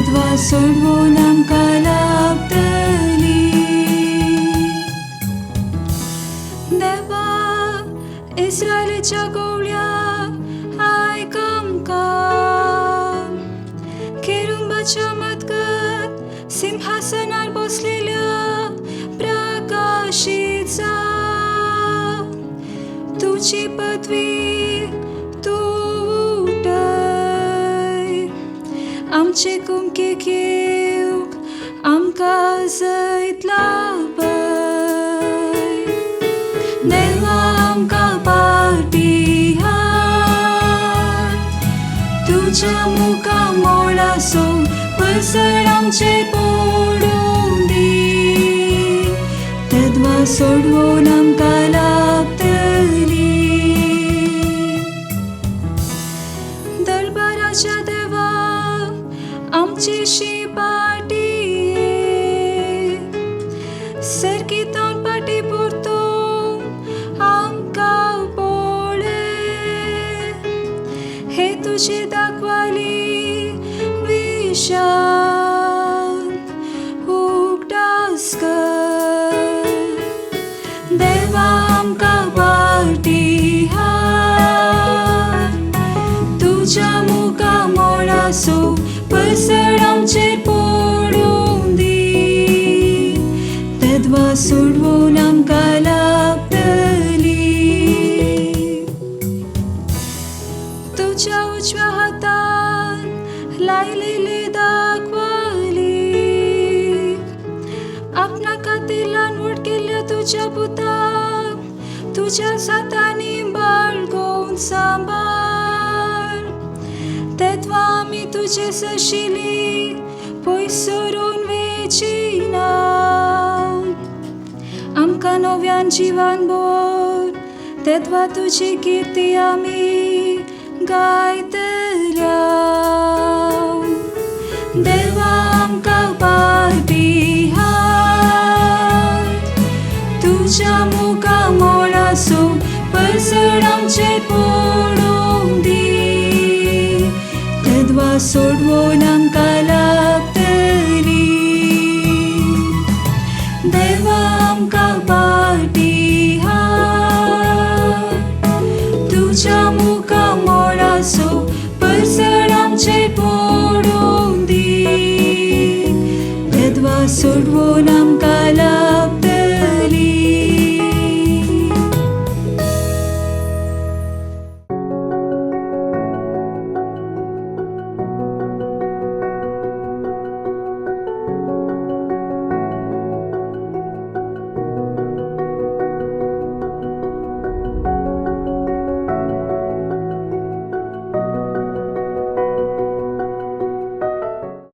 तेद्वा सोडवून आमकां लाभतली. देवा इस्रायलाच्या गोवळ्या आयक आमकां, खेरुंबाच्या मदगत सिंहासनार बसलेल्या प्रकाशीत जा. तुजी पदवी तूं उठय, आमचे कुमके घेवंक आमकां जैत लाभय. देवा आमकां पाटी हाड, तुज्या मुखा मोळासो पसर आमचेर पडूं दी, तेद्वा सोडवून आमकां लाभतली. दरबाराच्या देवा आमची शी पाटी ये, सर्गीतान पाटी परतून आमकां पळय. हे तुजी दाखवाली विशाल उगडास कर. देवा आमकां पाटी हाड, तुज्या मुखा मोळासो पसर आमचेर पडूं दी, तेद्वा सोडवून आमकां लाभतली. तुज्या उजव्या हातान लायलेली दाखवाली, आपणा खातीर ल्हान व्हड केल्ल्या तुज्या पुताक तुज्या सातांनी बाळगोवन सांबाळ. तेद्वा आमी तुजे सशिली पयस सरून वेचिना, आमकां नव्यान जिवान भर, तेद्वा तुजी किर्ती आमी गायतल्या. देवा आमकां पाटी हाड, तुज्या मुखा मोळासो पसर आमचेर पडूं दी, तेद्वा सोडवून आमकां लाभतली. देवा आमकां पाटी हाड, तुज्या मुखा मोळासो पसर आमचेर पडूं दी, तेद्वा सोडवून